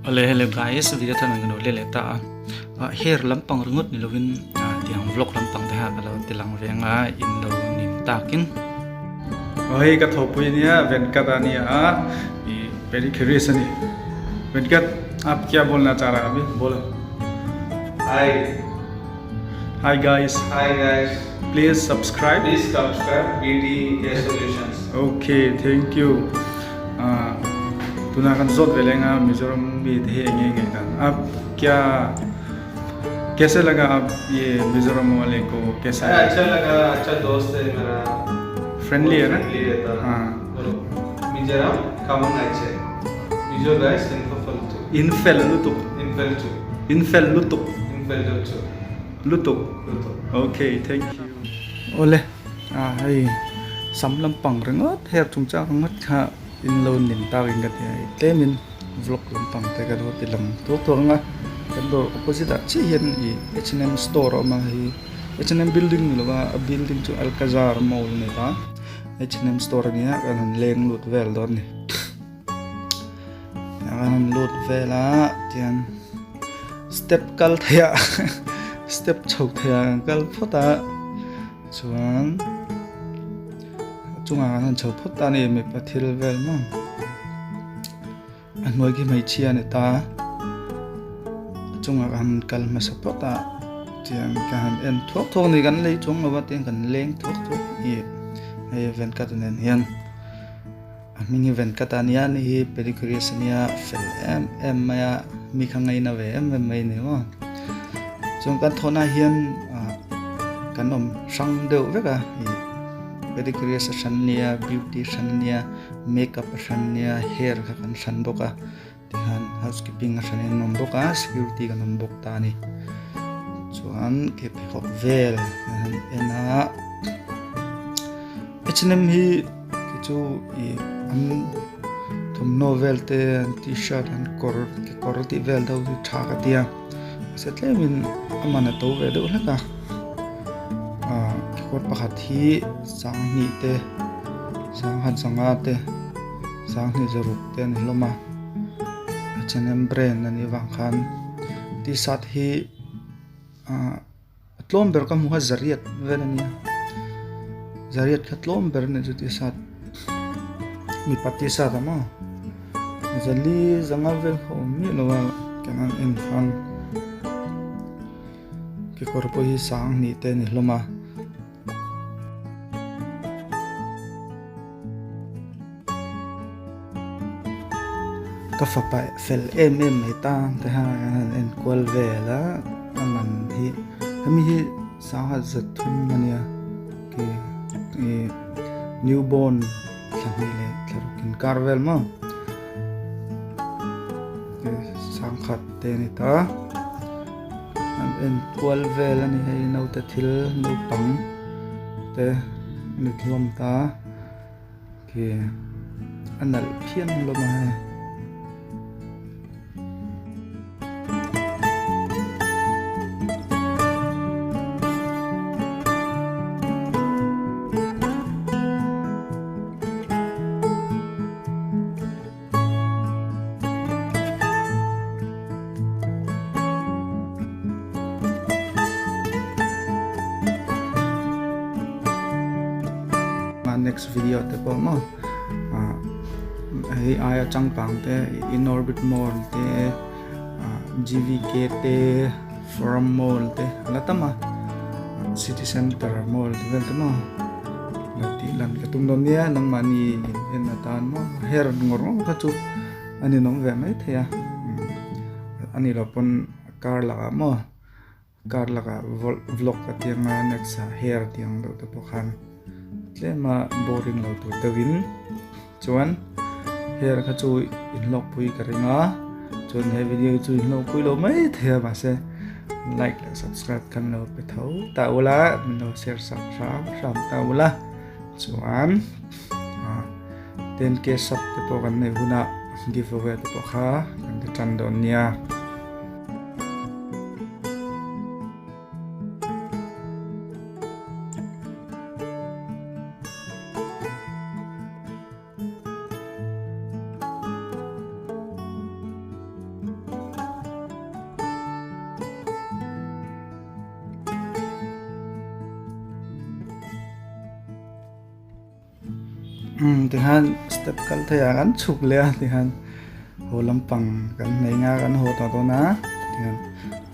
Ole hello guys video thar kan lo le leh ta a hair lampang ringawt ni lovin tiang vlog lampang te kha ka lo ti lang ve anga in lo nin takin. Aw hei ka thawhpui ania Venkat a nia a ih pedicurist a ni Venkat aap kya bolna cha raha abhi bolo. Hi. Hi guys. Hi guys. Please subscribe. Please subscribe BD Hair Solutions. Okay thank you. Tuna kan zawt ve leng a Mizoram mi te hi enge nge dan a kya kaise laga aap ye Mizoram wale ko kaisa acha laga acha dost hai mera friendly hai na friendly rehta haan Mizoram coming ache Mizo guys infel tu infel lutuk infel tu infel lutuk infel tu lutuk lutuk okay thank you ole a hei sam lampang ringawt hair chungchang ringawt kha in lo nin tak in ka ti a tlemin vlog lampang te ka lo ti lang thuak thuak ang a kan dawr opposite ah chiah hian ih H and M store a awm a hei H and M building ni lova a building chu Alcazar mall a ni a H and M store a nia kan han leng lut vel dawn a ni kan han lut vel a tian step kal theih ah step chho theih ah kan kal phawt a. Chuan a chungah kan han chho phawt ta a ni mipa thil vel maw a hnuai khi hmeichhia a ni ta a chungah kan han kal hmasa phawt a tiang ka han en thuak thuak a ni kan lei chuang lo va tiang kan leng thuak thuak ih hei Venkata nen hian a hming hi Venkata a nia ani hi pedicurist a nia fel em em mai a mi kha ngaina ve em em mai a ni maw chuan kan thawhna ah hian ah kan awm hrang deuh vek a ih pedicurist a hran nia beauty a hran nia makeup a hran nia hair kha kan hran bawk a tikhan housekeeping a hran in an awm bawk a security kan awm bawk ta a ni chuan ke pheikhawk vel kan han en a H and M hi khi chu ih an thawmhnaw vel te an t-shirt an kawr kekawr tih vel deuh hi tha ka tia mahse tlemin a man a to ve deuh hlek a ah kekawr pakhat hi sanghnih te sangha sangha te sanghnih zaruk te a ni hlawm a H and M brand a nih avang khan t-shirt hi ah. A tlawm ber ka hmu kha zariat vel a nia zariat kha tlawm ber a nih chu t-shirt mipa t-shirt a maw zali zanga vel kha awm miah lo a kan han en khan kekawr pawh hi sang hnih te a ni hlawm a. Ka fapa fel em em mai ta te kha an han en kual vel a a man hi hemi hi sangha za thum a nia ke ih new born thla hnih leh thla ruk inkar vel maw sangkhat te a ni ta an en kual vel a ni hei naute thil naupang te a ni hlawm ta. Khi a nalh phian hlawm a hei. Next video te pawh maw ah hei aia changkang te inorbit mall te ah G_V_K te forum mall te a la tam a city center mall te vel te maw lo tih lan ka tum dawn nia nangmahni in en atan maw her ngawr ngawr kha chu a ninawm ve maithei a a nih loh pawn kar lakah maw. Kar lakah vlog a tiang a next ah hair tih ang deuh te pawh khan tlem a boring lo tur deuh in chuan hair kha chu in hlawk pui ka ring a chuan he video chu in hlawk pui lo mai thei a mahse like leh subscribe khan lo pe tho ta ula min lo share sak hram hram ta ula chuan ah 10k sub te pawh kan neih hunah giveaway te pawh kha kan ti tan dawn nia. Umm tikhan step kal thei ah kan chhuk leh a tikhan haw lampang kan hnaih nga kan haw ta dawn a tikhan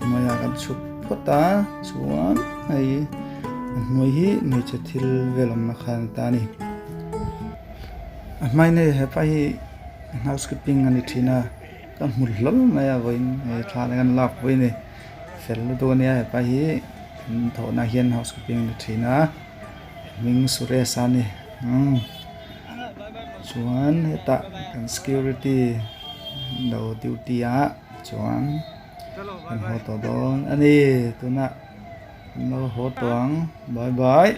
hnuaiah kan chhuk phawt a chuan hei a hnuai hi hmeichhe thil vel awmna khan a ta a ni a hmain hei hepa hi housekeeping a ni thin a ka hmu hlawl mai a vawiin hei thla te kan lak pawh hi ni fel lutuk a nia hepa hi kan thawhna hian housekeeping a ni thin a. Hming Suresh a ni umm chuan hetah kan security lo duty a chuan kan haw tawh dawn a ni tunah kan lo haw tawh ang bye bye.